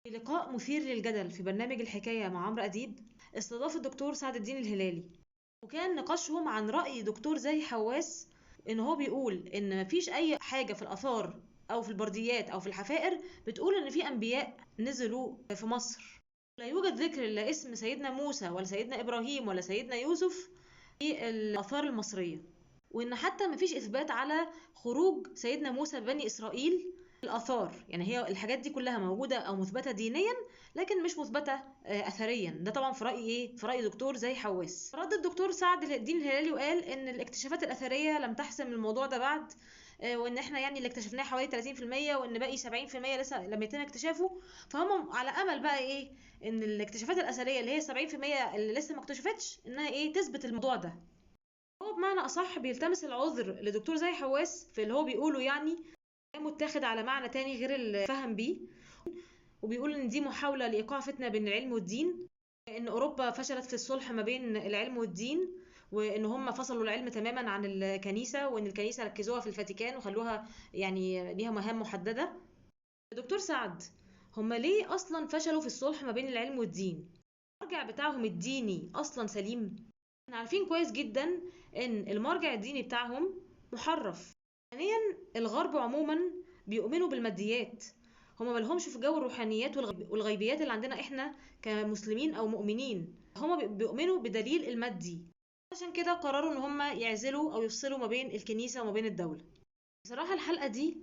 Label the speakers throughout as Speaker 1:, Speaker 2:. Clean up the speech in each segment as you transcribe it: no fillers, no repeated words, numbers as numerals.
Speaker 1: في لقاء مثير للجدل في برنامج الحكاية مع عمرو أديب، استضاف الدكتور سعد الدين الهلالي، وكان نقاشهم عن رأي دكتور زاهي حواس إن هو بيقول إن مفيش أي حاجة في الآثار أو في البرديات أو في الحفائر بتقول إن في أنبياء نزلوا في مصر. لا يوجد ذكر لا اسم سيدنا موسى ولا سيدنا إبراهيم ولا سيدنا يوسف في الآثار المصرية، وإن حتى مفيش إثبات على خروج سيدنا موسى بني إسرائيل الآثار. يعني هي الحاجات دي كلها موجودة أو مثبتة دينيا لكن مش مثبتة أثريا. ده طبعا في رأي إيه؟ في رأي دكتور زاهي حواس. رد الدكتور سعد الدين الهلالي وقال إن الاكتشافات الأثرية لم تحسم الموضوع ده بعد، وإن إحنا يعني اللي اكتشفناه حوالي 30% وإن باقي 70% لسه لم يتم اكتشافه. فهم على أمل بقى إيه؟ إن الاكتشافات الأثرية اللي هي 70% اللي لسه ما اكتشفتش إنها إيه؟ تثبت الموضوع ده. هو بمعنى أصح بيلتمس العذر لدكتور زاهي حواس في اللي هو بيقوله، يعني متاخد على معنى تاني غير اللي فهم بيه، وبيقول ان دي محاولة لإيقاع فتنة بين العلم والدين، ان أوروبا فشلت في الصلح ما بين العلم والدين، وان هم فصلوا العلم تماما عن الكنيسة، وان الكنيسة ركزوها في الفاتيكان وخلوها يعني ليها مهام محددة. دكتور سعد، هم ليه أصلا فشلوا في الصلح ما بين العلم والدين؟ المرجع بتاعهم الديني أصلا سليم؟ احنا عارفين كويس جدا ان المرجع الديني بتاعهم محرف. ثانيا، الغرب عموما بيؤمنوا بالماديات، هما مالهمش في جو الروحانيات والغيبيات اللي عندنا احنا كمسلمين او مؤمنين، هما بيؤمنوا بدليل المادي. عشان كده قرروا ان هما يعزلوا او يفصلوا ما بين الكنيسة وما بين الدولة. بصراحة الحلقة دي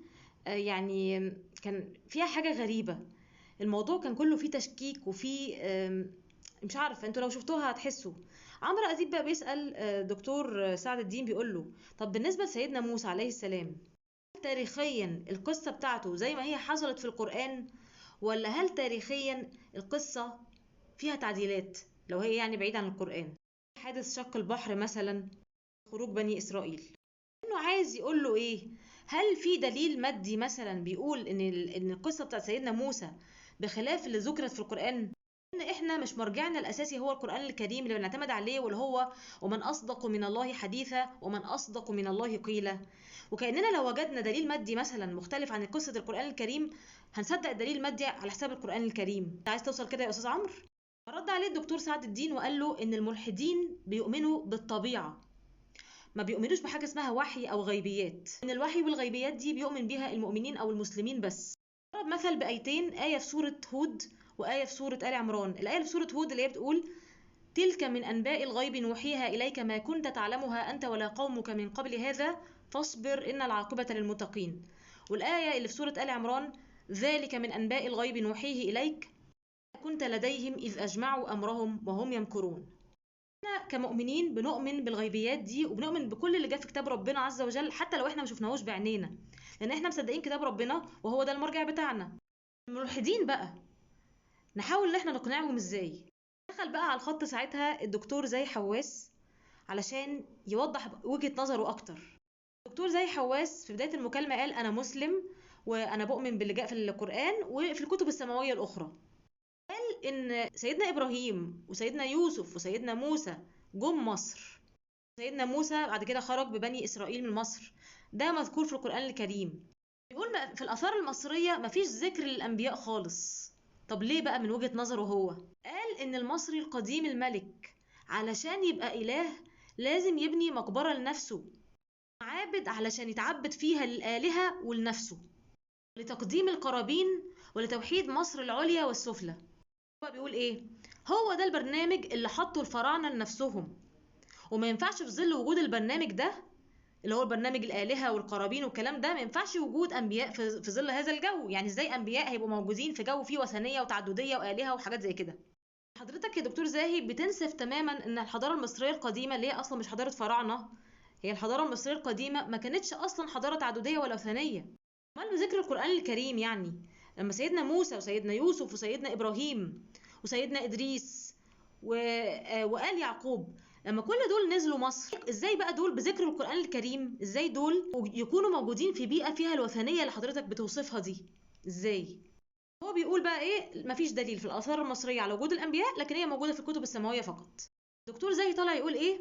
Speaker 1: يعني كان فيها حاجة غريبة، الموضوع كان كله فيه تشكيك وفيه مش عارفة، انتوا لو شفتوها هتحسوا. عمرو أديب بقى بيسأل دكتور سعد الدين، بيقول له طب بالنسبة لسيدنا موسى عليه السلام، هل تاريخيا القصة بتاعته زي ما هي حصلت في القرآن، ولا هل تاريخيا القصة فيها تعديلات لو هي يعني بعيدة عن القرآن؟ حادث شق البحر مثلا، خروج بني إسرائيل، إنه عايز يقول له إيه؟ هل في دليل مادي مثلا بيقول إن القصة بتاعت سيدنا موسى بخلاف اللي ذكرت في القرآن؟ إن إحنا مش مرجعنا الأساسي هو القرآن الكريم اللي بنعتمد عليه، واللي هو ومن أصدق من الله حديثا ومن أصدق من الله قيلا. وكأننا لو وجدنا دليل مادي مثلا مختلف عن قصة القرآن الكريم هنصدق الدليل المادي على حساب القرآن الكريم. أنت عايز توصل كده يا أستاذ عمرو؟ رد عليه الدكتور سعد الدين وقال له إن الملحدين بيؤمنوا بالطبيعة، ما بيؤمنوش بحاجة اسمها وحي أو غيبيات، إن الوحي والغيبيات دي بيؤمن بيها المؤمنين أو المسلمين بس. ضرب مثل بآيتين، آية في سورة هود وآية في سورة آل عمران. الآية في سورة هود اللي هي بتقول تلك من أنباء الغيب نوحيها إليك ما كنت تعلمها أنت ولا قومك من قبل هذا فاصبر إن العاقبة للمتقين. والآية اللي في سورة آل عمران ذلك من أنباء الغيب نوحيه إليك كنت لديهم إذ أجمعوا أمرهم وهم يمكرون. احنا كمؤمنين بنؤمن بالغيبيات دي وبنؤمن بكل اللي جاء في كتاب ربنا عز وجل، حتى لو احنا ما شفناهوش بعينينا، لأن احنا مصدقين كتاب ربنا وهو ده المرجع بتاعنا. الملحدين بقى نحاول ان احنا نقنعهم ازاي؟ دخل بقى على الخط ساعتها الدكتور زاهي حواس علشان يوضح وجهة نظره اكتر. الدكتور زاهي حواس في بداية المكالمة قال انا مسلم وانا بؤمن باللي جاء في القرآن وفي الكتب السماوية الاخرى. قال ان سيدنا ابراهيم وسيدنا يوسف وسيدنا موسى جم مصر، سيدنا موسى بعد كده خرج ببني اسرائيل من مصر، ده مذكور في القرآن الكريم. بيقول في الآثار المصرية مفيش ذكر للأنبياء خالص. طب ليه بقى من وجهة نظره هو؟ قال إن المصري القديم الملك علشان يبقى إله لازم يبني مقبرة لنفسه، معابد علشان يتعبد فيها للآلهة ولنفسه، لتقديم القرابين ولتوحيد مصر العليا والسفلى. هو بيقول إيه؟ هو ده البرنامج اللي حطه الفراعنة لنفسهم، وما ينفعش في ظل وجود البرنامج ده اللي هو برنامج الآلهة والقرابين والكلام ده، ما ينفعش وجود أنبياء في ظل هذا الجو. يعني إزاي أنبياء هيبقوا موجودين في جو فيه وثنية وتعددية وآلهة وحاجات زي كده؟ حضرتك يا دكتور زاهي بتنسف تماما إن الحضارة المصرية القديمة اللي هي أصلا مش حضارة فراعنة، هي الحضارة المصرية القديمة ما كانتش أصلا حضارة تعددية ولا وثنية. أمال بذكر القرآن الكريم يعني لما سيدنا موسى وسيدنا يوسف وسيدنا إبراهيم وسيدنا إدريس وآل يعقوب لما كل دول نزلوا مصر، ازاي بقى دول بذكر القرآن الكريم ازاي دول يكونوا موجودين في بيئة فيها الوثنية اللي حضرتك بتوصفها دي؟ ازاي؟ هو بيقول بقى ايه؟ مفيش دليل في الآثار المصرية على وجود الأنبياء، لكن هي موجودة في الكتب السماوية فقط. الدكتور زاهي طالع يقول ايه؟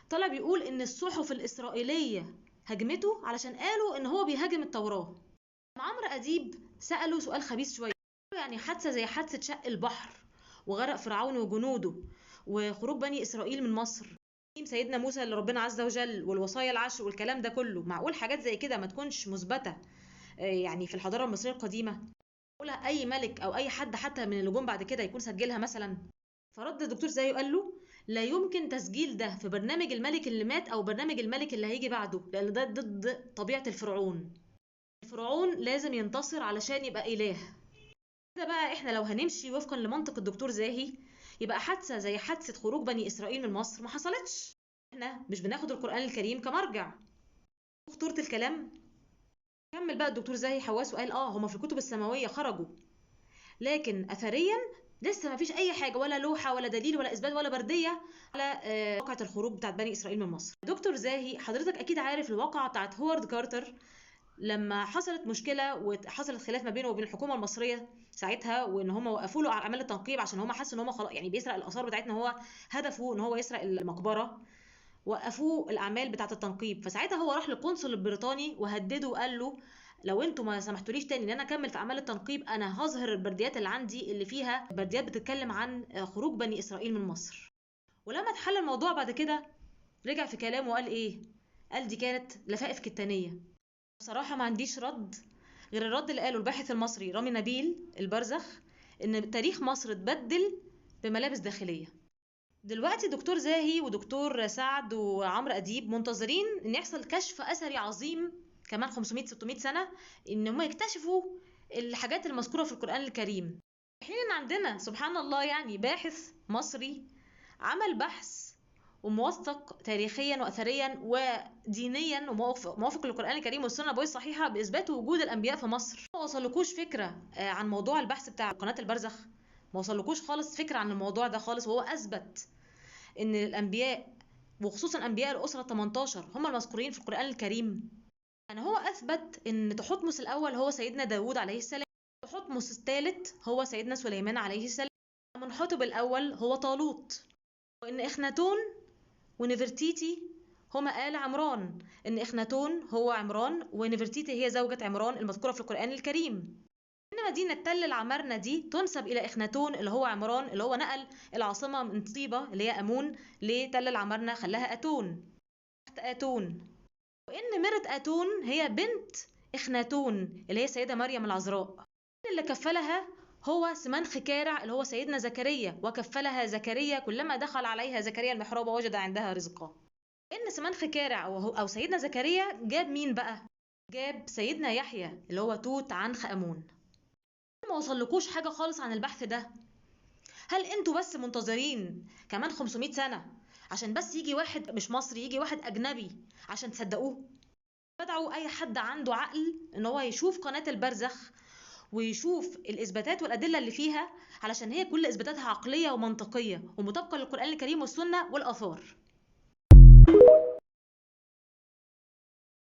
Speaker 1: طالع بيقول ان الصحف الإسرائيلية هجمته علشان قالوا ان هو بيهاجم التوراة. عمرو أديب سأله سؤال خبيث شوية، يعني يعني حادثة زي حادثة شق البحر وغرق فرعون وجنوده وخروج بني إسرائيل من مصر، سيدنا موسى لربنا عز وجل والوصايا العشر والكلام ده كله، معقول حاجات زي كده ما تكونش مثبتة يعني في الحضارة المصرية القديمة؟ معقولة أي ملك أو أي حد حتى من اللي جم بعد كده يكون سجلها مثلا؟ فرد الدكتور زاهي وقال له لا يمكن تسجيل ده في برنامج الملك اللي مات أو برنامج الملك اللي هيجي بعده، لأن ده ضد طبيعة الفرعون. الفرعون لازم ينتصر علشان يبقى إله. كده بقى إحنا لو هنمشي وفقا لمنطق الدكتور زاهي يبقى حادثة زي حادثة خروج بني إسرائيل من مصر ما حصلتش. إحنا مش بناخد القرآن الكريم كمرجع. خطورة الكلام. كمل بقى الدكتور زاهي حواس وقال هما في الكتب السماوية خرجوا، لكن أثريا لسه ما فيش أي حاجة، ولا لوحة ولا دليل ولا إثبات ولا بردية على واقعة الخروج بتاعت بني إسرائيل من مصر. دكتور زاهي حضرتك أكيد عارف الواقعة بتاعت هوارد كارتر لما حصلت مشكلة وحصلت خلاف ما بينه وبين الحكومة المصرية ساعتها، وإن هم وقفوا له أعمال التنقيب عشان هم حسوا إن هم خلاص يعني بيسرق الآثار بتاعتنا، هو هدفه إن هو يسرق المقبرة، وقفوه الأعمال بتاعت التنقيب. فساعتها هو راح للقنصل البريطاني وهدده وقال له لو انتوا ما سمحتوليش تاني ان انا اكمل في اعمال التنقيب انا هظهر البرديات اللي عندي اللي فيها برديات بتتكلم عن خروج بني اسرائيل من مصر. ولما اتحل الموضوع بعد كده رجع في كلامه وقال ايه؟ قال دي كانت لفائف كتانيه. بصراحة ما عنديش رد غير الرد اللي قاله الباحث المصري رامي نبيل البرزخ، ان تاريخ مصر اتبدل بملابس داخلية. دلوقتي دكتور زاهي ودكتور سعد وعمرو اديب منتظرين ان يحصل كشف اثري عظيم كمان 500-600 سنة، ان هم يكتشفوا الحاجات المذكورة في القرآن الكريم. في حين ان عندنا سبحان الله يعني باحث مصري عمل بحث وموثق تاريخيا واثريا ودينيا وموافق للقرآن الكريم والسنة النبوية الصحيحة بإثبات وجود الأنبياء في مصر. ما وصلكوش فكرة عن موضوع البحث بتاع قناة البرزخ، ما وصلكوش خالص فكرة عن الموضوع ده خالص، وهو أثبت ان الأنبياء وخصوصا أنبياء الأسرة 18 هم المذكورين في القرآن الكريم. يعني هو أثبت إن تحتمس الأول هو سيدنا داود عليه السلام، تحتمس الثالث هو سيدنا سليمان عليه السلام، منحتب الأول هو طالوت، وإن إخناتون ونفرتيتي هما آل عمران، إن إخناتون هو عمران ونفرتيتي هي زوجة عمران المذكورة في القرآن الكريم. إن مدينة تل العمارنة دي تنسب إلى إخناتون اللي هو عمران، اللي هو نقل العاصمة من طيبة اللي هي أمون لتل العمارنة خلاها أتون، تحت أتون. وإن مرة أتون هي بنت إخناتون اللي هي سيدة مريم العذراء، اللي كفلها هو سمنخ كارع اللي هو سيدنا زكريا، وكفلها زكريا كلما دخل عليها زكريا المحراب وجد عندها رزقا. إن سمنخ كارع أو سيدنا زكريا جاب مين بقى؟ جاب سيدنا يحيى اللي هو توت عنخ آمون. ما وصلكوش حاجة خالص عن البحث ده. هل انتوا بس منتظرين كمان 500 سنة عشان بس يجي واحد مش مصري، يجي واحد أجنبي عشان تصدقوه؟ بدعوا أي حد عنده عقل إن هو يشوف قناة البرزخ ويشوف الإثباتات والأدلة اللي فيها، علشان هي كل إثباتاتها عقلية ومنطقية ومطابقة للقرآن الكريم والسنة والآثار.